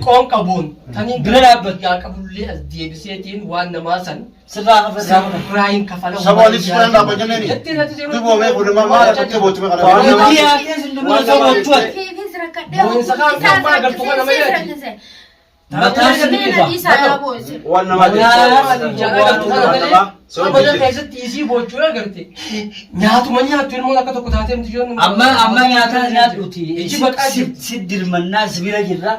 Xiqqoon qabuun taniin Bira dhaabbatu. yaa qabullee as deebiseetiin waan namaa san Sirraa kafa irraa fudhata. sirraa hin kafala. Saba walitti sirraa hin dhaabban jenneeni. Jettee natti yeroo Duboo mee kun immoo maal akkatti boochime kana. Waan namaa- Itti yaatee sun dubbii osoo bochuu ati. Fiifis rakkadhee Boonsa kaan isaas kan agartu kana rakkisee malee siis ati. rakkise. Mataan si Mee na dhufa. dhiisaa yaa boonsi. Waan namaa Agartu kana Waan malee namaa. So mana jijjiirti. keessatti isii boochuu agarte nyaatuma nyaattu ilmoon akka tokko taatee miti yoon Amma amma nyaataa nyaadhuuti. Iji baqaa jirti. Si dirmannaa si bira jirra.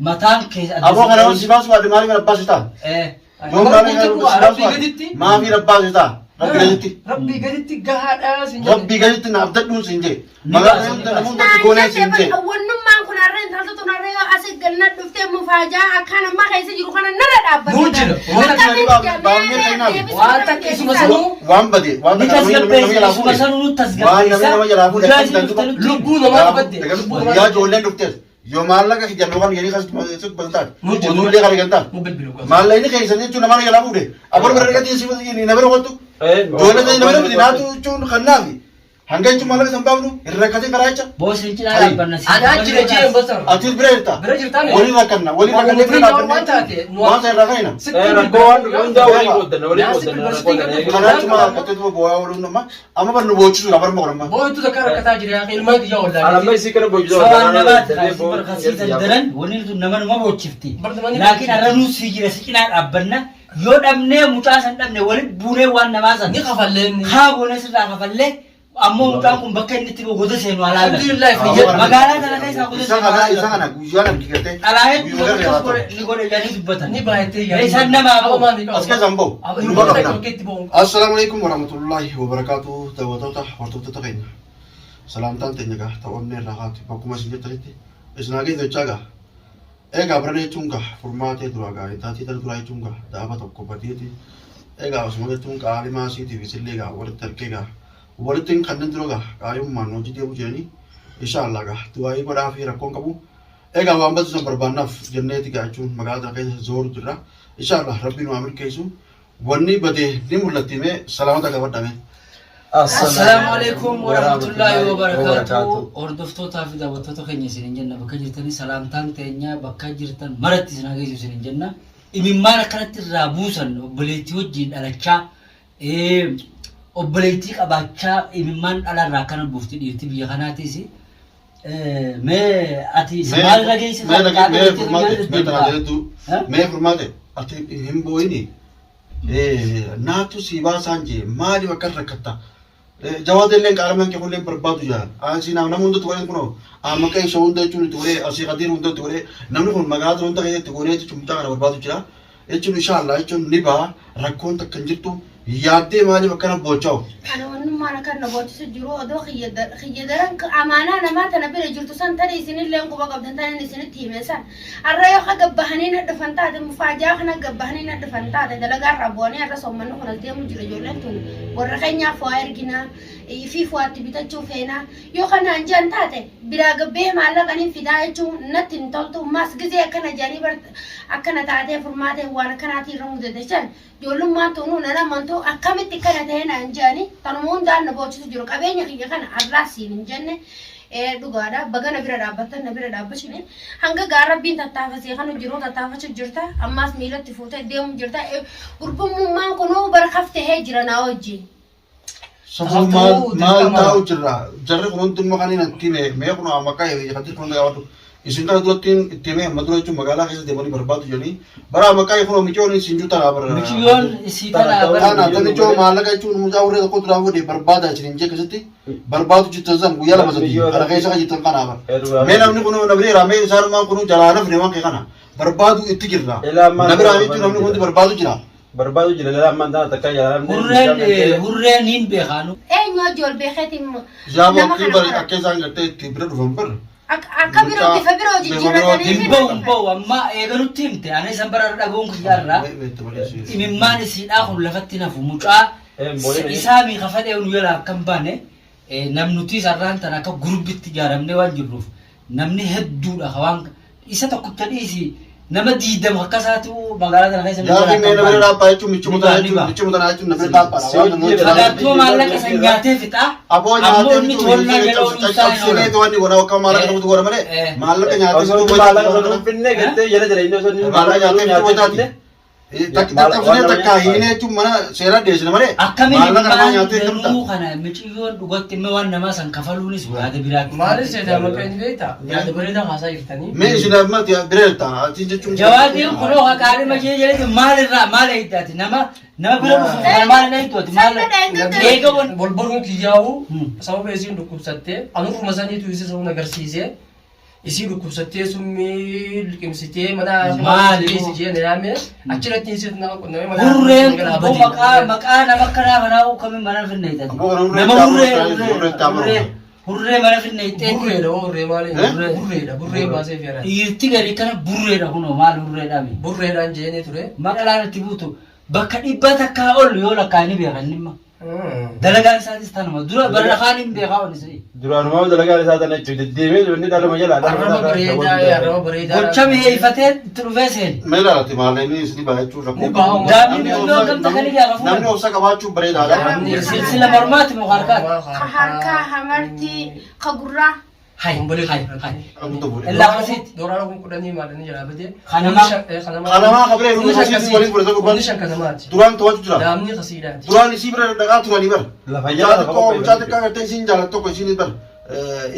Mataan kee adda Aboo kana hoo si baasu baadhe maaliif abbaa si ta'a? Eh. Yoo maaliif si baasu Rabbii baadhe gaditti maaliif abbaa si ta'a? Rabbi gaditti. Rabbii gaditti gahaadhaa sin jedhe. Rabbii gaditti naaf dadhuun siin jee. Ni Magaalaa baasa, ni hunda baasa. namoota itti goonee siin jee. Wannummaan kun harreen intaltu tun harree yoo asii ganna dhuftee mufaajaa akkaan ammaa keessa jiru kana narra dhaabbate. Nuu jira. Waan takka isuma sanuu Waan bade waan Ni takka namni nama tasgabbeessa. jalaa Isuma fuudhe. sanuu nu Waan namni tasgabbeessa. nama jalaa fuudhe Guyyaa akkamitti isin dhufte danda'u? nutti lubbuu namaa qabadde. Lubbuu namaa Guyyaa ijoolleen dhuftes yoo maallaqa kiyya yookaan jedhanii kas baltaat. Nuu jira. Oduullee kana gantaat. Nu bilbilu gosa. Maallaqni keessan jechuun nama jalaa fuudhe. Aboo bara dhaqatii si na bira kottu. Ijoollee ta'e na bira miti naatu jechuun kan naafi. Hanga jechuun maallaqa san baafnu hin rakkatin karaa jecha. Boosin cinaa dhaabbanna. si- Anaa jira jee hin basara. Atis bira jirta. Bira jirtaa mee? Waliin rakkanna. Waliin rakkannee bira Waan dhaabbanne taate jechuun waan sana irraa ka'ina. Rakkoo waan dhufe hundaa walii qooddanna walii qooddanna rakkoo kana. Kanaa jechuun maal rakkattee duuba bu'aa ooluun amma amma bar nu boochisuudha barma kun amma. Booytu takka rakkataa jira yaa ilmaan kiyya Anamma wallaahi. isii kana boojisaa Sabaan namaati kaasii barkasiisan daran wanni tun nama numa boochifti. Laakiin har'a nuu si jira si cinaa dhaabbanna. Yoo dhabnee mucaa san dhabne walitti buunee waan namaa san Ni kafalleen. haa goonee sirraa kafallee ammoo mucaan kun bakka inni itti goda seenu alaalan. Alhamdulillah fayyada. Magaalaa kana keessaa goda Isa seenu kana isa alaalan. kana guyyaa namni gartee. Dhalaa hedduu Guyyaa akkas garee godhe ni godhe jedhanii dubbatan. Ni baay'atee yaa. Isaan namaa Aboo maal ni qabu? As keessaan bahu. Aboo Numa hin qabna. tokketti bahu. Assalaamu alaikum warahmatullahi wabarakaatuh daawwattoota hordoftoota keenya. Salaamtaan teenya gaa ta'oonnee irraa kaatu bakkuma isin jirtanitti isin haa geessu jechaa gaa. Egaa barana jechuun gaa furmaatee duraa gaa taatii tana duraa jechuun gaa daaba tokko badeeti. Egaa osuma jechuun qaalimaa siitiif isillee gaa walitti harkee gaa walitti kanneen dura gaa qaaliyummaan hojii deemu jiranii inshaallah gaa du'aayii godhaa fi rakkoon qabu. Egaa waan baddu san barbaannaaf jenneeti gaa jechuun magaalaa tana keessa zooru jirra. Inshaallah rabbi nu haa milkeessu. Wanni bade ni mul'atti mee salaamata gaafadha mee. Assalaamu alaikum warahmatullahi wabarakaatu. Hordoftootaa fi daawwattoota keenya isinin jenna bakka jirtanii salaamtaan teenya bakka jirtan maratti isin haa geessu isinin jenna. Imimmaan akkanatti irraa buusan obboleettii wajjin dhalachaa obboleettii qabaachaa imimmaan dhala irraa akkana buufti dhiirti biyya kanaatis. Mee ati maal irra geessisa? Mee dhagee mee furmaate mee tana deetu mee furmaate ati hin boo'ini naatu si baasaan jee maaliif akka rakkatta jawaada illee qaalamaan kee kullee barbaadu jaa asii nama hundatti godhee kunoo amma keessa hunda jechuun itti godhee asii qadiir hunda itti godhee namni kun magaalaa hunda keessatti godhee jechuun mucaa kana barbaadu jira jechuun inshaallah jechuun ni ba'a rakkoon takka hin jirtu yaaddee maaliif akkana boochaa'u. Ani wannummaan akka na boochisu jiru odoo kiyya kiyya daran amaanaa namaa tana bira jirtu san tani isinillee quba qabdan tani isinitti hime san har'a yoo haga bahanii na dhufan taate mufaajaa kana gabbahanii na dhufan taate dalagaa irraa bu'anii har'a soommanni kun as deemu jira ijoolleen tun warra keenyaaf waa erginaa ifiif waatti bitachuu feenaa yoo kanaan jiran taate biraa gabbee maallaqaniin fidaa jechuun natti hin toltu maas gizee akkana jedhanii bar akkana taatee furmaatee waan akkanaatiin irra mudate san Ijoollummaan tunuu nan amantu akkamitti akkana ta'e naan jedhani tanuma hundaan na boochisu jiru qabeenya kiyya kana arraa siin hin jenne dhugaadha baga na bira dhaabbattan na bira dhaabbachine hanga gaa rabbiin tattaafasee kanu jiru tattaafachuu jirta ammaas miilatti fuutee deemu jirta gurbummaan kunuu bara kaftehee jira naa wajjin. Safuu maal maal taa'u jirra. Jarri kun hundi immoo kan inni itti hime mee kun amma akka kan kun gaafadhu. Isin kana duratti itti hime amma dura jechuun magaalaa keessa deemanii barbaadu jedhanii bara amma akka kun micoon isin jiru tanaa bara. Miciyyoon isii tanaa bara. Tana tan ijoo maallaqa jechuun mucaa warree tokko duraa fuudhee barbaada isin hin jee keessatti barbaadu jirtan san guyyaa lama sadii kana keessa kan jirtan kanaa bara. Mee namni kun na bireera mee isaanummaan kun jalaa nafne waan kee kana barbaadu itti jirra. Na biraa jechuun namni kun barbaadu jira. Barbaadu jira lala ammaan tana takka jala namni Hurreen hurreen hin beekaanu. Eenyu hojii ol beekeetiin Yaaboo nama akki kana bari fara. akka isaan gartee itti bira dhufan bar. Akka biroo bifa biroo jijjiirratanii Hin bahu hin bahu amma eegalutti himte ani isan bara dhagoon kiyyaarraa imimmaan isiidhaa kun lafatti nafu mucaa isaa miika fadhee nu jalaa akka hin baane namnuti sarraan tana akka gurbitti ijaaramnee waan jirruuf namni hedduudha ka waan isa tokkicha dhiisi Nama diidama akka isaatu magaalaa tana keessa Yaa fi mee nama dhaabbaa jechuun michuu mutaa jechuun michuu mutaa jechuun nama dhaabbaadha. Waan nama hojjetan. Fagaattuu maallaqa san nyaatee fixaa. Aboo Ammoo nyaatee inni tollaa jala ooluu isaa hin caccabsinee oolu. wanni godha akka maallaqa tokkotu godha malee maallaqa nyaatee Osoo fituu maallaqa wajjin osoo hin finne gartee jala jala inni osoo inni maallaqa nyaatee fituu wajjaati. Caccabsinee takka hiinee jechuun mana seera dhiyeessina malee Akkamiin maallaqa namaa nyaatee danuu kamta. kana miciyyoon dhugatti immoo waan namaa san kafaluunis yaada biraatti. Maaliif seetaa maqaa inni beektaa? Yaada bareedaa haasaa jirtanii. Mee isin amma bira jirta atiin jechuun. Jawaadiin kunoo haqaadhima jee jedheti maalirraa maal eegdaati nama nama bira dhufu kana maal hin eegduuti maal eega wan Wal baruun kiyyaa'u sababa isiin dhukkubsattee anurruma saniitu isii sun agarsiisee isii dhukkubsattee summii liqimsitee mana Maali? keessa jee na yaame achirratti isii nama qunnamee mana hurreen kun maqaa maqaa nama akkanaa kanaa kamiin mana finne eegdati Aboo kana hurree nama hurree hurree hurree hurree mana finne eegdati Burreedha hoo hurree maali? Eh? Burreedha burree baasee feera. dhiirti gadi kana burreedha kunoo maal hurreedhaami Burreedhaan jeenee ture. maqalaan itti buutu bakka dhibba takkaa ol yoo lakkaa'anii beekan dhimma dalagaan isaatis tanuma dura bara afaan hin beekaa ol isii Duraanumaa dalagaan isaa tana jechuudha. Deddeemee inni dhaluma jala. Arraba bareedaa arraba bareedaa. gocha mi'eeffatee itti dhufee seeni. Mee ilaalaati maallaqni isin baay'achuu rakkoo. Ni ba'a. Daa'imni xinnoo gamta kan inni gaafa Namni fuudhan. obsa qabaachuun bareedaadha. Silsila mormaati moo harkaati? Ka harkaa hamartii ka gurraa. Hai hai hai. Abduu fuudhe. Illaa akkasitti. Doolaara kun kudhanii maalanii jalaa badee. Kanamaa. Kanamaa kabiree nuti sosiitii waliin fudhata gurbaan. Kunni shan kanamaati. Duraan to'achuu jira. Daa'imni kasiidhaati. Duraan isii bira dhaqaa turanii bara. Lafa Mucaa jala xiqqoo mucaa xiqqaa gartee isiin jaallattu tokko isiin bara.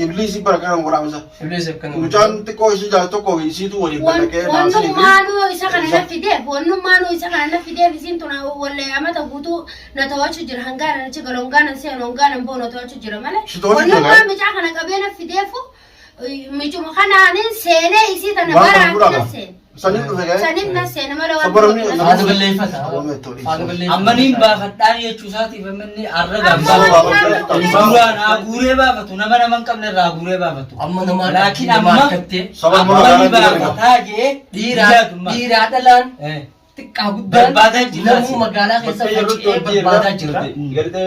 Ibliisii bara kana waraabsa. Iblis akkana. Mucaan xiqqoo isii jaallattu tokko isiitu waliin dhaqee naasii. Wannummaanuu isa kana na fideef wannummaanuu isa kana na fideef isiin tun wallee amata guutuu na to'achuu jira hangaanan achi galu hangaanan seenu hangaanan bahu na to'achuu jira malee. Si to'achuu jira, Wannummaan mucaa kana qabee na fideefu micuma kanaanin seenee isii tana Waan kana baraan gudhaadha. na seene. Saniin dhufe ga'ee. Saniif na seene malee waan Sabbar namni- Faana balleeffata. Faana balleeffata. Amma niin baafadhaan jechuu isaatiif amma inni arra Amma gabbaa. waan Duraan haguuree baafatu nama nama hin qabne irraa haguuree baafatu. Amma nama Laakiin nama amma harkattee Saba amma magaalaa ni jira. baafataa jee dhiiraa dhiiraa dhiiraa dhalaan xiqqaa guddaan Barbaadaa jirra. namuu magaalaa keessa faca'ee barbaadaa jirra.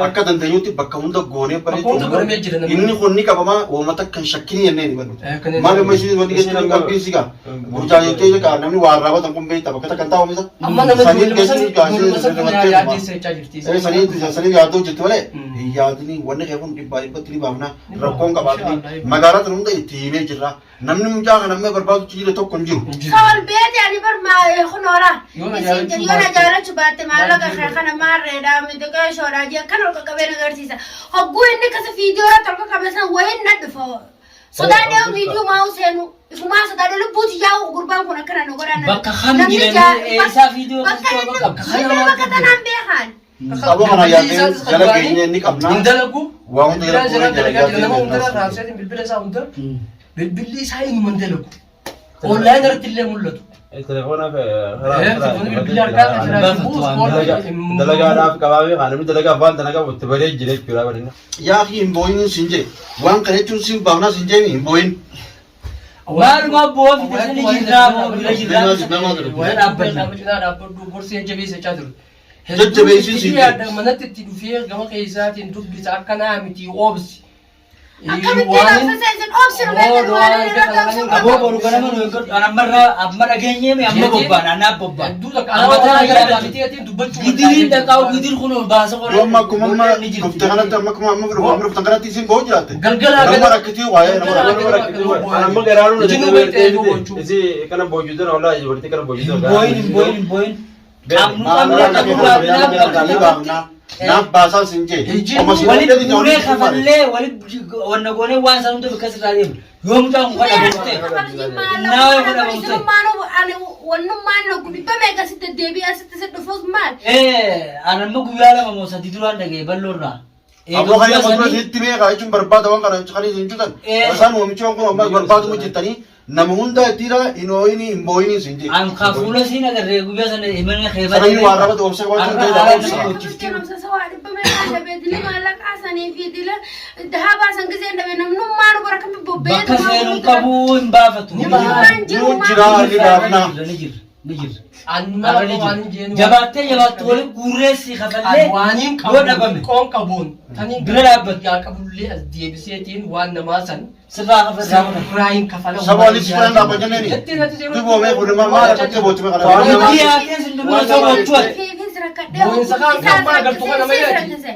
Akka dandeenyutti bakka hunda goonee Bakka hunda godhamee jira namni. Inni kun ni qabamaa uummata kan shakkinii jennee ni bannu. Kanneen Maal amma isiin wanni keessatti qalbii isii gaa. Burjaa jettee gaa namni waa raawwatan kun beekta bakka takka hin taa'u isa. Amma nama Saniin ijoolluma keessatti gaa san ijoolluma san isiin kun yaaddeessa jechaa jirti. Sanii sanii yaaddoo jirti malee Mm. hin yaadini wanni kee kun dhibbaa dhibbatti ni baafna Ni rakkoon baafna, qabaatini inshallah. magaalaa tana hunda itti himee jirra namni mucaa kana amma barbaadu jira tokko hin jiru. Sawal beete ani bar ma kunoora. Yoo na Isin jaalachuu yoo na baatte. jaalachuu baatte maallaqa kee kana maarreedha miti shoodhaa jee kan ol qaqqabee na agarsiisa. Hogguu inni akkasa viidiyoo irratti ol qaqqabe san wayiin na dhufa. Sodaadhee viidiyoo maa'u seenu ifumaa sodaadhee lubbuuti yaa'u gurbaan kun akkana nu godhan. Bakka kam jiranii eessaa viidiyoo Bakka akkasii inni qaba. bakka tanaan beekan. Sababa kana yaadnee jala geenyee ni qabna. Hin dalagu. Waa hunda Bilbila jala jala goonee dalagaa jira. Nama jala hunda geenyee raabseetiin bilbila isaa hunda bilbilli isaa inuma hin dalagu. Onlaayinii irratti illee mul'atu. Telefoona Telefoonni bilbilli harkaa kan jiraatu Dalagaadhaaf qabaamee kan namni dalagaaf waan dalagaa itti baree jira jechuudha badina. Yaa fi hin boo'in siin jee waan kana jechuun siin baafnaa siin jee hin boo'in. Maaluma bu'aa fide sani jirraa moo bira jirraa. Waan dhaabbanna. Cinaa dhaabbadhu gorsee jabeessachaa jiru. Jajjabeessiin siin Yaada manatti itti dhufee gama keessaatiin dubbisa akkanaa miti oobsi. Akkamitti raabsisa isin oobsinu beektan waan inni irratti oobsinu Aboo boru ganama nu eeggadhu. An ammarraa amma dhageenyee mi amma bobbaan anaa bobbaan. Hedduu takka Amma amma tana gara gara miti dubbachuu Gidiriin dhaqaa gidir kun baasa qoree. Yoo amma akkuma amma dhufte kanatti amma akkuma amma amma dhuftan kanatti isin boo'u jiraatte. Galgalaa Nama rakkitii waa'ee nama rakkitii. Amma garaanuu Ijinuu beektee eeguu gochuu. Isi kana boojuu jira wallaahi dubartii kana boojuu jira. Hin boo'in hin boo'in hin boo'in. Qabnu qabne Maallaqni qabnu baafnaa baafnaa baafnaa naaf baasaan siin jee. Walitti guuree kafallee walitti wanna goonee waan san hunda bakka sirraa deemu. Yoo mucaan kun kadhamu ta'e. Wannummaan dhibba meeqa sitti deddeebi'ee asitti si dhufuus maal? An amma guyyaa lama moo sadii duraan dhaga'e bal'oo irraa. Aboo kan nama dura sitti beekaa jechuun barbaada waan kana kan isin jutan. Isaan oomichi waan kun ammas barbaaduma jettanii nama hunda ittiira hin ooyini hin booyini siin jee. An ka fuula siin agarree guyyaa sana himana kee Sananii waa rabatu obsa qabaachuu Har'a ta'e haala obsa. nama Akkamitti namsa sawaa dhibba meeqa dhabee dila maallaqaa sanii fi dila dahabaa san gisee dhabe namnummaan bara kami bobba'ee Bakka seenuun qabuu hin baafatu. Ni baha. Nuu jiraa ni baafnaa. Ni jira. Ni jirra. Anuma Har'a ni waan hin jirra. jeenu. Jabaattee jabaattu waliin guurree si kafallee Ani waaniin yoo qabuun dhabame qoon qabuun taniin Bira dhaabbatu. yaa qabullee as deebiseetiin waan namaa san sirraa kafallee sirraa hin kafala. Saba walitti sibilan dhaabban jenneeni. Jettee natti seeruu. Duboo mee kun maal akkatti boochime kana. Waan namaa- Hojii haatee sin dubbii osoo gochuu ati. Fiifis rakkadhee Boo'insa kaan kan faa agartu kana isiis malee. rakkise.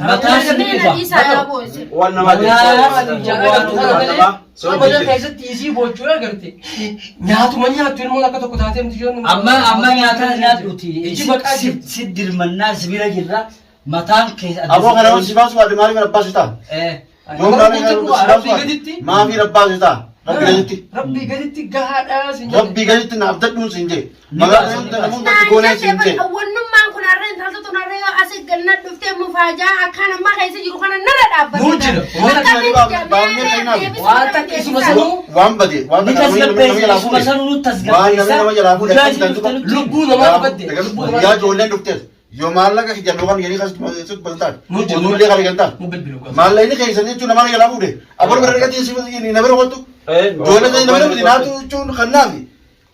Mataa sin Mee dhufa. na dhiisaa yaa boo'ise. Waan namaa Mataa- Waan namaa. Mana keessatti isii boochuu agarte. Nyaatuma nyaattu ilmoon akka tokko taatee miti ijoon. Amma amma nyaata nyaadhuuti. Iji baqaa jirti. Si dirmannaa si bira jirra. Mataan kee Aboo kana hojii baasu baate maaliif rabbaa si ta'a? Eh. Yoo maaliif Rabbii si baasu gaditti. baate maafii rabbaa si ta'a? Rabbi gaditti. Rabbii gaditti gahaadhaa sin jedhe. Rabbii gaditti naaf dadhuun siin jee. Ni Magaalaa baasa, ni hunda baasa. namoota goonee siin jee. Wannummaan kun harreen intaltu tun harree yoo asii ganna dhuftee mufaajaa akkaan ammaa keessa jiru kana narra dhaabbata. Nuu jira. Waan takka isuma sanuu Waan bade waan Ni takka namni nama tasgabbeessa. jalaa Isuma fuudhe. sanuu nu Waan namni tasgabbeessa. nama jalaa fuudhe Guyyaa akkam isin dhufte ta'an nutti. lubbuu namaa dubbatte. Lubbuu Guyyaa namaa ijoolleen dhuftes yoo maallaqa hijjannoo kan jedhanii kasuma baltaan Nuu jira. oduullee kan eegantaa. Nu bilbilu gaafata. Maallaqni keessan jechuun nama jalaa fuudhe. Aboo bira dhaqatii si na bira kottu. Ijoollee sana na bira miti naatu jechuun kan naafi.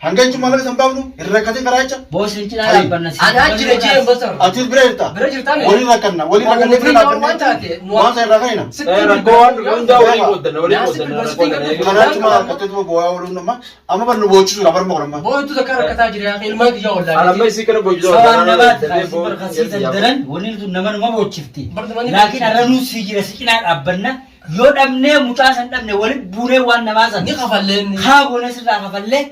Hanga jechuun maallaqa san baafnu hin rakkatin karaa jecha. Boosin cinaa dhaabbanna. si. Anaa jira jee basar. Atis bira jirta. Bira jirtaa mee? Waliin rakkanna. Waliin rakkannee bira Waan dhaabbanne. taate, nu- Waan sana irraa kanina. Rakkoo waan dhufe hundaa walii qooddanna walii qooddanna rakkoo kana. Kanaa cuma rakkatee tuma bu'aa ooluun nama amma bar nu boochisu lafa barma godhamma. Booytu takka rakkataa jira yaa ilmaan kiyya Alamma wallaahi. isii kana boojjoo. Sawaan namaati kaasii barkasiisan daran wanni tun nama numa boochifti. Laakiin har'a nuu si jira si cinaa dhaabbanna. Yoo dhabnee mucaa san dhabne walitti buunee waan namaa san. Ni kafalleen. Haa goonee sirraa kafallee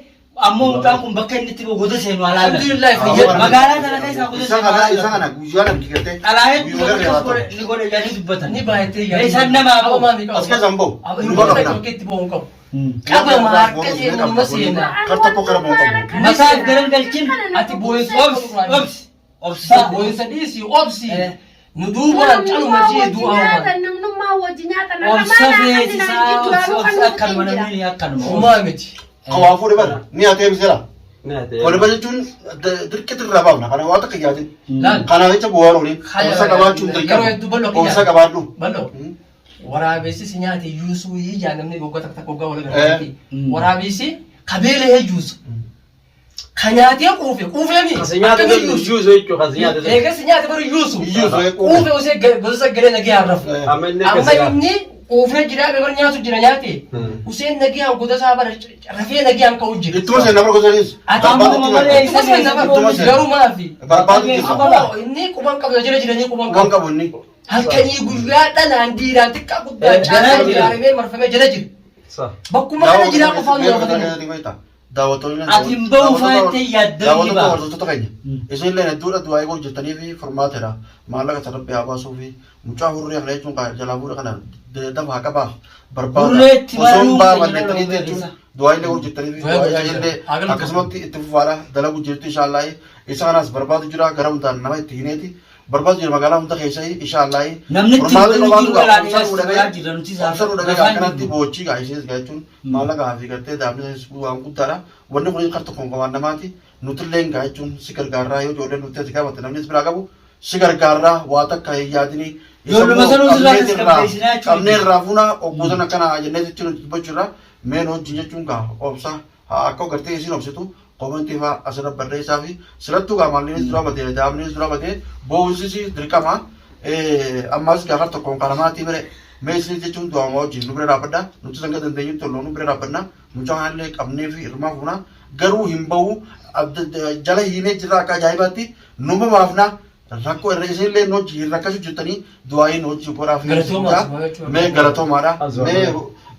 ammoo mucaan kun bakka inni itti goda seenu alaalan. Alhamdulillah fayyada. Magaalaa tana keessaa goda Isa seenu kana isa alaalan. kana guyyaa namni gartee. Xalaa hedduu Guyyaa akkas gartee godhe ni godhe jedhanii dubbatan. Ni baay'atee yaa. Isaan namaa Aboo maamii qabu. As keessan ba'u. Aboo Numa ilmoon qabna. takka itti ba'uu qabu. Qabama harka seenuu numa seenaa. Kar tokko kara ba'uu qabu. Mataa garan galchin Ati boo'insa obsi obsi obsaa. Boo'insa dhiisii obsi. Eh. Nu duubaan caluma jee du'aa waan. Namnummaa wajji nyaatan Obsa feesisaa obsa obsa akkanuma namni akkanuma. Homaa miti. Kawaa fuudhe bara ni hatee misira. Fuudhe bara jechuun dirqitti irraa baafna. Kana waa takka yaatin. Laal. Kanaaf jecha bu'aa ooliin. Obsa qabaachuun Yeroo hedduu bal'oo dirqama. Obsa qabaadhu. Bal'oo. Waraabessi si nyaate yuusuu ijaa namni goggoota takka takka waggaa wal agarsiifti. Mm. Waraabessi kabeela yuusu. Ka nyaatee quufe quufee mi? Kasi nyaata Akkamiin yuusu? yuusu jechuudha kasi nyaata. Eegas nyaate bara yuusu. Yuusu, eh, quufe. Quufe osoo gosa galee nagee harrafu. Amma inni Amma akkasii. inni quufee jira beebar nyaatu jira nyaate. Useen nagee gosa isaa bara rafee nagee ka'u jira. Ittuma seenaa bara gosa keessa. Ati Ammuma malee Ittuma seenaa Ittuma bara seenaa. garuu maafi. Barbaadu jira. Aboo inni quban qabu jira jiranii quban Waan qabu. qabu inni. Halkanii guyyaa dhalaan dhiiraan xiqqaa guddaa Eh, caasaa jala jira. ijaaramee marfamee jala jira. Bakkuma kana jiraa qofaan nu yaafatanii. Daawwattoonni Ati hin ba'u faayittee yaaddoo ni daawwattoota ba'a. hordoftoota keenya. Isin illee hedduudha du'aa eeguu hojjettanii fi furmaateedha. Maallaqa isa rabbi haa baasuu fi mucaa hurrii kana jechuun kan jalaa fuudhe kana dafa haa qabaaf barbaada. Hurreetti Osoo hin baruu baafanne keenya jettanii nama jechuun beeksisa. du'aa illee hojjettanii fi Du'aa du'aa godhaa illee jira. Haa galatu. akkasumatti itti fufaadha dalagu jirtu inshaallah. Isa kanas barbaadu jira gara hundaan nama itti hineeti. Barbaadu jira magaalaa hunda keessa inshaallah. Namni itti Furmaata hin qabaatu jiru gaa galaa obsa dhiyeessu fuudhamee galaa jira nuti obsa fuudhamee rafaan akkanatti jirru. boochii gaa isheenis gaa jechuun maallaqa fi gartee daa'imni waan guddaadha. Wanni kun kar tokkoon qabaan namaati. Nutillee gaa jechuun si gargaarraa yoo ijoolleen nuti si gaafate namnis biraa qabu si gargaarraa waa takka hin yaadini. Ijoolluma sanuu sirraa tasgabbeessinaa jechuudha. Qabnee irraa fuuna obboota akkana jennee jechuun dubbachuu irraa meen hojii jechuun gaa obsa haa akka gartee isin obsitu komentii fa'aa asirra barreessaa fi silattuu gaa maallinis dura batee daa'imnis dura batee boo'uusis dirqama. Ammas gaa kar tokkoon kanamaatii bire mee isinis jechuun du'aamaa wajjin nu bira dhaabbadha nuti sanga dandeenyutti tolloon nu bira dhaabbanna mucaa kanallee qabnee fi hirmaa fuuna garuu hin bahu jala hiinee jirra akka ajaa'ibaatti numa baafna rakkoo irra isinillee nu hojii hin rakkachuu jirtanii du'aayin hojii godhaa fi Galatoomaa jechuudha. mee galatoomaadha Azwaa. mee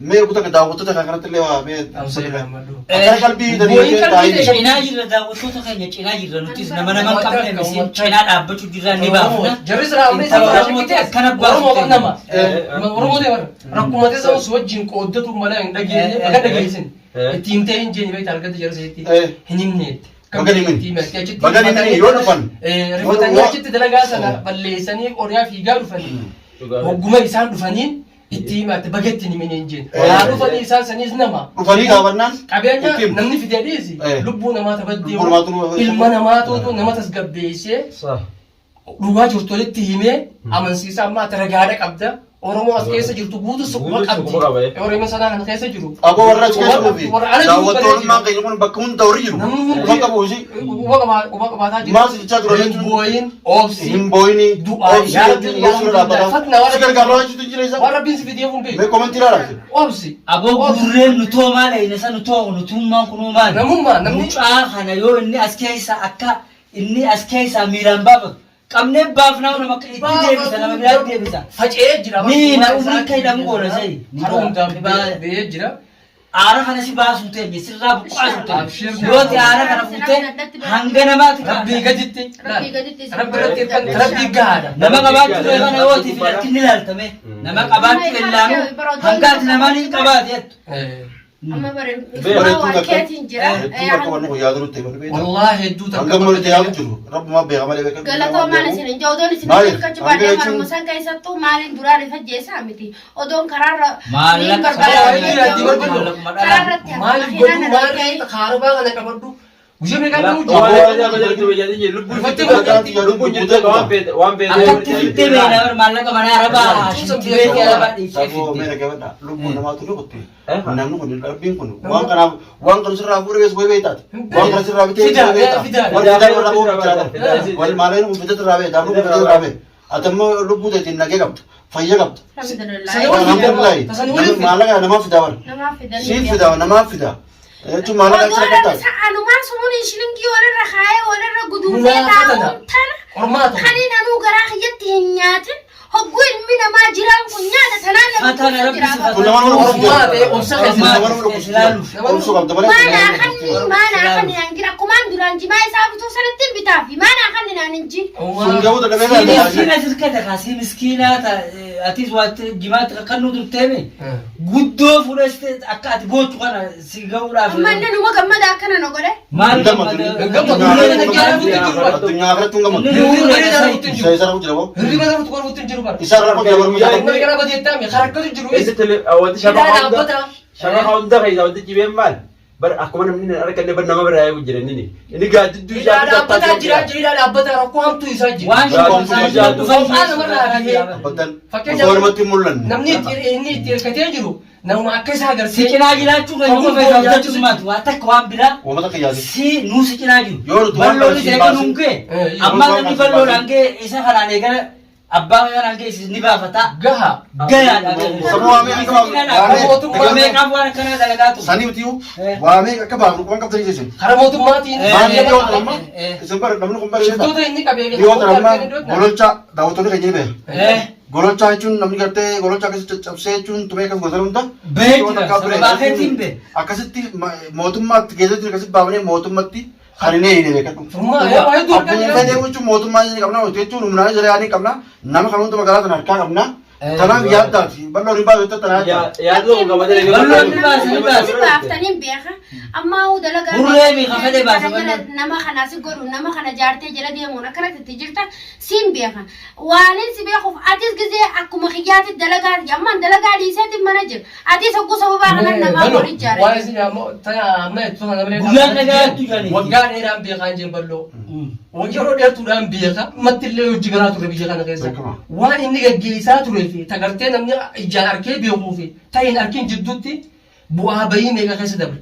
mee kutaa daawwattoota kan kanatti illee waa mee Amsee rammaduu. akka qalbii Bu'ii dandeettii qalbii taa'ee ta'e. Cinaa jirra daawwattoota keenya cinaa jirra nutis nama nama hin qabne misiin cinaa dhaabbachuu jirra ni baafna. Jarri silaa amma Intala isa Oromoo shakkitees akkana baafte. Oromoo kan nama. Eh. Oromoo ta'e bara rakkuma ta'e sana wajjin qooddatu malee hin dhageenye Eh, bakka eh, dhageessin. Eh. Itti himtee hin jeenye beektaa argatte jarri seetti Eh. hin himneetti. Baga hin himne. Baga hin himne yoo dhufan. Rifatanii Yoo- achitti dalagaa sana balleessanii qoriyaa fiigaa dhufanii. Hogguma isaan dhufaniin itti himatte baga itti hin himne hin jeen. Eh. Haa dhufanii isaan saniis nama. dhufanii gaafannaan Qabeenya itti himte. namni fidee dhiisi Eh. lubbuu namaa tabaddee Lubbuu namaatu- ilma namaatuutu nama tasgabbeessee dhugaa jirtu walitti himee amansiisa amma ati ragaadha qabda Oromoo as keessa jirtu guutuu si quba Guutuu si qabdi. quba qaba, eh. Oromoo sanaa kana keessa jiru. Aboo warra achi keessa Quba jiruu fi qabdi, warra ala jiru daawwattoonni keenya kun bakka hunda warri jiru. Namni hundi- Quba qabu isii. Quba qabaa- quba qabaataa jiru. Maal si jechaa tura Hin jechuun? boo'in, obsi. Hin boo'ini. Du'aa Obsi yaa jechuun Rabbi, yesuudha dhaabbata. Fatna warra- Si gargaaraa jechuutu jira isa. Waan Rabbiin si fideef hin beeku. Mee komentii ilaalaa. Obsi. Aboo gurreen nutoo maal ayina isa nutoo nutummaan kunuu maal? Namummaa namni Mucaa kana yoo inni as keessa akka inni as keessaa miilaan baafatu qabnee baafnaa nama akka itti deebisa nama biraatti deebisa. faca'ee jira. Ni na umrii akka hidhamu goona sa'i. Karaa hundaan ba'ee jira. Aara kana si baasuu teenye sirraa buqqaasuu teenye. Abshir. Yoo ta'e aara kana fuutee hanga namaatti Rabbii gaditti. Rabbii gaditti isin Rabbi irratti hirkan rabbii gahaadha. Nama qabaachuu ta'e kana yoo ta'e filattiin ni ilaaltame. Nama qabaachuu illaamu hanga ati namaan hin qabaate jettu. Amma bare Bareedduu waan takka. keetiin jira. Hedduu bakka wanni kun yaadu nutti himanii beektaa. Wallaahi hedduu takka. Hanga mul'ate yaadu jiru. Rabbumaa beeka malee beeka. Galatoomaan isin hin jiru. Odoon isin Maaliif? hirkachuu Hanga baadhee jechuun- maruma san keessattuu maaliin duraan ifa jeessaa miti. Odoon karaarra Maallaqa karaarratti Maaliif godhu maaliif kaarobaa kana qabadhu. Guyyaa meeqaa ta'uu jira. Akkatti fittee beekna bar maallaqa mana arabaa shinti beekee arabaa dhiisee Saboo fitte. mee dhaggeeffadhaa. Lubbuun namaatu ni qotte. Namni kun rabbiin kun waan kanaaf waan kana sirraa fuudhee geessu wayii beektaati. Waan kana sirraa bitee Fidaa, geessu wayii beektaa. fidaa. Warri fidaa warra booda Fidaa. bichaadha. Warri maalaan kun bitee sirraa beektaa. Namni kun bitee sirraa beektaa. Ati immoo lubbuu teetiin nagee qabda. Fayya qabda. Alhamdulillah. Alhamdulillah. Tasan waliin fida. Maallaqa namaaf fidaa bara. Namaaf fidanii. Siif fidaa namaaf fidaa. Jechuun maallaqa Odoo sirra namni qabdaa. sa'anumaan sumuun shilingii walirra kaayee walirra guduunfee Munaafata taa'uun tana Qormaata. kan inni anuu garaa kiyyatti hin nyaatin hogguu ilmi namaa jiraan kun nyaata tanaan nama Fatana keessa rabbi jira. si Kun nama nama Ormaa ta'e obsa keessa. Nama nama dhukkubsu. Obsuu qabda malee. Maanaa kanni maanaa kanni naan jira akkumaan duraan jimaa isaa bituu sanatti hin bitaafi maanaa kanni naan hin jin. Sun gahuu dadhabee Si laata. miskiina sirkate kaa si miskiinaa ta atis waatti jimaatti kakkannuu turteeme guddoo fudhaste akka ati boochu kana si ga'uudhaaf. Amma inni numa gammada akkana na godhe. Maal Gammadu. gammadu? Addunyaa irratti hin gammadu. Hirriba irratti hin Isa jiru. isa rakkoo jira boo. Hirriba irratti qorfuutti hin jiru bara. Isa rakkoo jira barumsa. Inni gara badeettaa mi harakkatu jiru. Wanti Hidhaa dhaabbata. shabaqa hunda keessaa wanti cibeen maal? Bar akkuma namni hin arganne bar nama biraa eegu jira inni. Inni gaaddidduu Hidhaa dhaabbataa jira hidhaa dhaabbataa rakkoo hamtuu isaa jira. Waan Gaaddidduu Qophaa namarraa hafee. Abbadan. Fakkeenyaaf- Osoo namatti hin mul'anne. Namni inni itti hirkatee jiru namuma akka isaa Si agarsiise. cinaa jiraachuu kan qofa isa hojjetu maati waa takka waan biraa Uummata kiyyaati. si nuu si cinaa jiru. Yoo nuti waan Balloon kana isa siin eega nuun baasin- ga'e Eh, ammaa yoo namni nuti waan kana balloodhaan ga'e isa kanaan eegala abbaa kanaan ga'e ni baafata. Gaha. Gayaadha. Sababa waamee akka baafnu- waamee- Meeqaaf waan akkanaa dalagaa ture. Sanii mitiyu waamee akka baafnu waan qabdanii isin. Karaa mootummaatiin. Eh, Maal eh, yoo ta'an amma eh. isin bara namni kun bara Shiftoota inni qabee. Yoo ta'an amma gololcha daawwattoonni keenya ni beeka. Eh, Gololchaa jechuun namni gartee gololchaa akkasitti caccabsee jechuun tumee akkas gosa hunda. Bee jira, sababaa keetiin bee. Akkasitti mootummaatti keessatti akkasitti baafnee mootummatti kan hin eegne beekadhu. Furmaa yeroo hedduu harkaa Akkuma jira. fedhe jechuun mootummaa inni qabna nuti jechuun humnaan jira ni qabna nama kan hunda magaalaa sana harkaa qabna. Tanaaf yaaddaati bal'oon hin baatu jettee tanaaf yaaddaati. Yaaduu gabateen Balloon ni baasa, ni baasa. Si baaftaniin beeka. Amma huu dalagaa. Burree mi kafadhe baasa Kana jala balloon. nama kana si godhu nama kana jaartee jala deemuun akkanatti itti jirta siin beeka. Waanin si beekuuf atis gizee akkuma kiyyaatti dalagaa ammaan dalagaa dhiiseetiin mana jira. Atis hogguu sababaa kanan namaa wal ijaare. Waan isin ammoo tana amma itti sana malee. Guyyaan dhagaatti jirani. Waggaa dheeraan beekaa hin jiru bal'oo. Yeroo dheertuudhaan beeka mattillee hojii garaa ture biyya kana keessa. Beekama. Waan inni gaggeessaa turee fi tagartee namni ijaan arkee beekuu fi ta'in arkin jidduutti bu'aa bayii meeqa keessa dabre.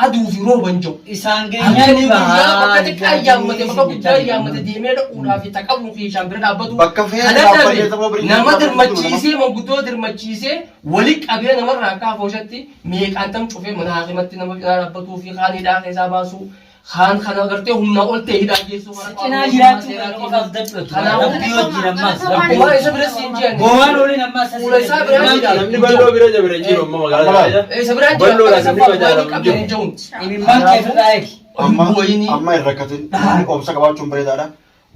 Aduu fi rooba hin jiru. Isaan geenyaan Halkanii ni guyyaa bahaa. bakka xiqqaa yaammate bakka guddaa yaammate deemee dhaquudhaa fi taqabuu fi ishaan bira dhaabbatu. Bakka fe'ee Kana dhaabbatee dhabe sababa biriitii nama dhaabbatu dirmachiisee manguddoo dirmachiisee wali qabee namarraa akka afooshatti meeqaan tam cufee mana haakimatti nama bira dhaabbatuu fi kaan hidhaa keessaa baasuu kaan kana agartee humnaa ol ta'e hidhaa geessuu Si cinaa jiraachuu kan qofaaf dadhabatu. Kanaafuu- Rabbii wajjin ammaas. Rabbii Waan isa bira siin jiran. Gowwaan oliin ammaas. Fuula isaa biraa jira. Namni balloo bira jabire jiru amma magaalaa keessa. Isa biraa jira. Balloodhaan Isa namni fa'aa waan majaalamu qabee jiru. hin jiru. Imimmaan kee ofirraa eegi. Amma Wayinii. amma hin rakkatin namni obsa qabaachuun bareedaadha.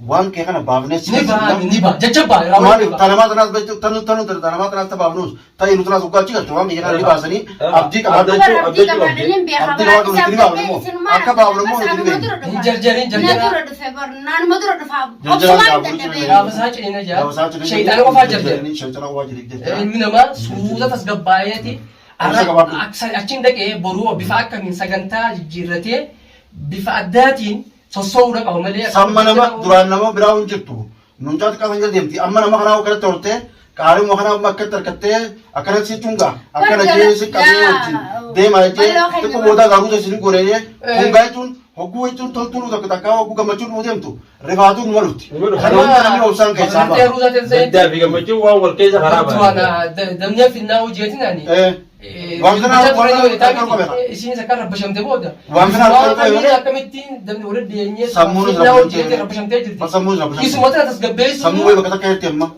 Waan kee kana baafnee si Ni ba'a ni ba'a jecha ba'a. Maaliif tanamaa tanaas beektu tanu tanu tanamaa tanaas tabaafnus ta'e nu tanaas waggaa achi galchu waan kiyya kana ni baasanii abdii qabaadhu. Bara abdii qabaadhaniin beeka. Abdii Bara qabaadhu nuti ni baafnu immoo. Akka baafnu immoo nuti ni beekna. Hin jarjarin Na jarjara. dura dhufe bar naanuma dura dhufa. Jarjaraan Obsumaan gaafa dadhabee. Gaafa isaa ciniina jira. Gaafa isaa ciniina Shayxaana qofaa jarjara. Shayxaana qofaa jarjara. Ilmi namaa suuta tasgabbaa'eeti. Obsa qabaadhu. Achiin dhaqee boruu bifa akkamiin sagantaa jijjiirratee bifa addaatiin sossoo'uudha qaba malee. Samma nama duraan nama biraa hin jirtu. Nuncaa xiqqaa san jala deemti. Amma nama kanaa kanatti hortee Qaaluma kana amma akkatti harkattee akkanatti jechuun gaa akkana jee si qabee wajjin deema jechee xiqqoo boodaa gaaruu isin godhee kun gaa jechuun hogguu jechuun toltuu takka takkaa hogguu gammachuun dhufuu deemtu rifaatuu numa dhufti. Kana hunda namni obsaan keessaa Gartee ba'a. ruusaa ta'e Gaddaa fi gammachuun waan wal keessa karaa ba'a. Damnee finnaa hojjetin ani. Waan kana waan kana qabeera. Isiin akka rabbashamte booda. Waan kana Waan qabeera. kamiin akkamittiin damni walitti dhiyeenyee Sammuun finnaa hojjetee rabbashamtee jirti. Sammuun rabbashamte. Isuma tana tasgabbeessu. Sammuu wayii bakka takka jirti amma.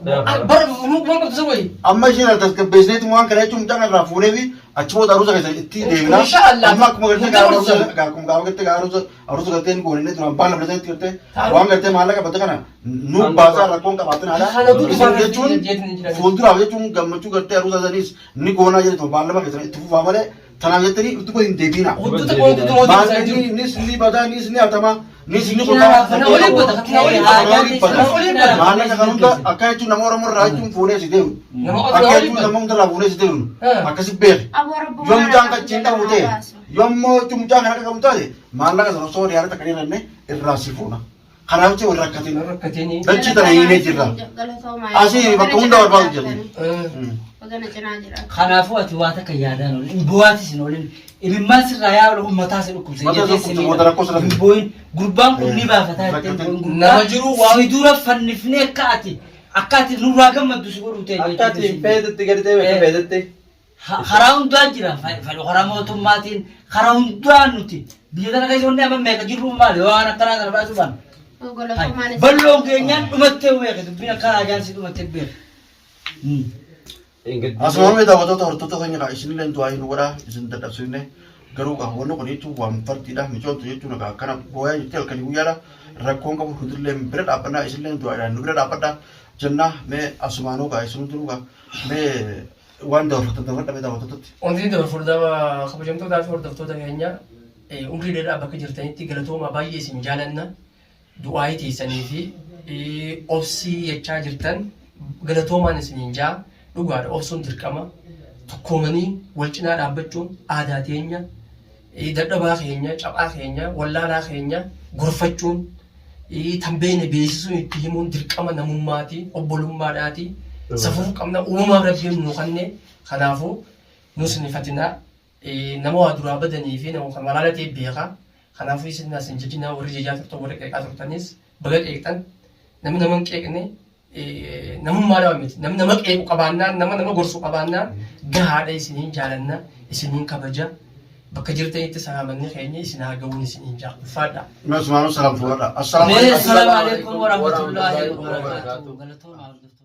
Bara nuu waan qabdu isa wayii. Amma isheen tasgabbeessineetu waan kana jechuun mucaan irraa fuunee fi achi booda aruusa keessa itti deebina. Inshaallah. Amma akkuma gartee Hunda gaafa gorsa. aruusa akkuma gaafa gartee gaafa aruusa gartee hin goone inni duraan baala bilatee gartee waan gartee maallaqa batte kana nu baasaa rakkoon qabaatin haala. Kana duuba Isin jechuun jeetiin hin jiran. fuulduraaf jechuun gammachuu gartee aruusa saniis ni goonaa jedhetu baallama keessan itti fufaa malee tanaaf jettanii itti hin deebiina. Hudduuta qoontu mootii isaa Maallaqni jiru. innis ni badaa innis ni hatama innis ni Kana waliin bada, kana waliin bada. Maallaqa kan hunda akka jechuun nama Oromoo irraa jechuun fuunee si deemu. Nama Akka Oromoo jechuun nama hunda irraa fuunee si deemu. Akkasi beeki. Aboo rabbumaa Yoo mucaan namaa qachiin jala dhabu haa ta'e baasu. yommuu jechuun mucaan kan akka qabu taate maallaqa sana osoo riyaala takka dhiirranne irraa si fuuna. Kanaaf jecha wal rakkatiin. Rakkateenii. Dachii tana hiinee jirra. Galatoomaa. Asii bakka hunda barbaadu jirra. Bagana cinaa jira. Kanaafuu ati waa takka yaadaan olin hin bu'aatis hin olin imimmaan sirraa yaa olu mataa si dhukkubsa Mataa si dhukkubsa, booda rakkoo sirra hin fida. boo'in gurbaan kun ni baafataa jettee hin boo'in gurbaa Nama jiru waan- si dura fannifnee akka ati nurraa gammaddu si godhu ta'e Akka ati hin feetetti gadi deeme akka feetetti. Karaa hundaa jira karaa mootummaatiin karaa hundaa nuti biyya tana keessa wanni amma meeqa jirru maali waan akkanaa kana baasuu baana. Galatoomaan isin- Balloon keenyaan dhumattee beeke dubbiin akka ajaansi dhumattee beeke. Asuma daawwattoota hordoftoota keenya kaa isinillee du'aa hin godhaa isin dadhabsiifne garuu kaa wanni kun jechuun waan fardiidha micoontu jechuun kaa akkana booyaa jettee halkanii guyyaadha rakkoon qabu hundillee bira dhaabbannaa isinillee du'aadhaan nu bira dhaabbadha jennaa mee asumaanuu kaa isin hundinuu kaa mee waan dabarfatan dabarfadha mee daawwattootatti. Wanti dabarfurdaa kabajamtootaa fi hordoftoota keenya umrii dheeraa bakka jirtanitti galatoomaa baay'ee isin jaalanna. Du'aayii teessanii fi obsii jechaa jirtan galatoomaan isiniin jaa dhugaadha obsuun dirqama tokkoomanii wal cinaa dhaabbachuun aadaa teenya dadhabaa keenya caphaa keenya wallaalaa keenya gorfachuun tan beekne beeksisuun itti himuun dirqama namummaati obbolummaadhaati safuu qabna uumamaaf rabbiin nu kenne kanaafuu nus ni fatinaa nama waa duraa badanii fi nama kan walaala ta'e beeka. Kanaafuu isin as hin jajinaa warri jajaa turtan warri qeeqaa turtanis baga qeeqxan namni nama hin qeeqne namummaa nama miti. Namni nama qeequ qabaannaan nama nama gorsu qabaannaan gahaadha isiniin jaalanna isiniin kabaja bakka jirtanitti salaamanni keenya isin haa ga'uun isiniin jaa ulfaadha. Mee asumaanuu salaam fuudhadha. Assalaamu Mee alaikum. assalaamu alaikum warahmatullaahi wabarakaatuh. Galatoomaa hordoftoota.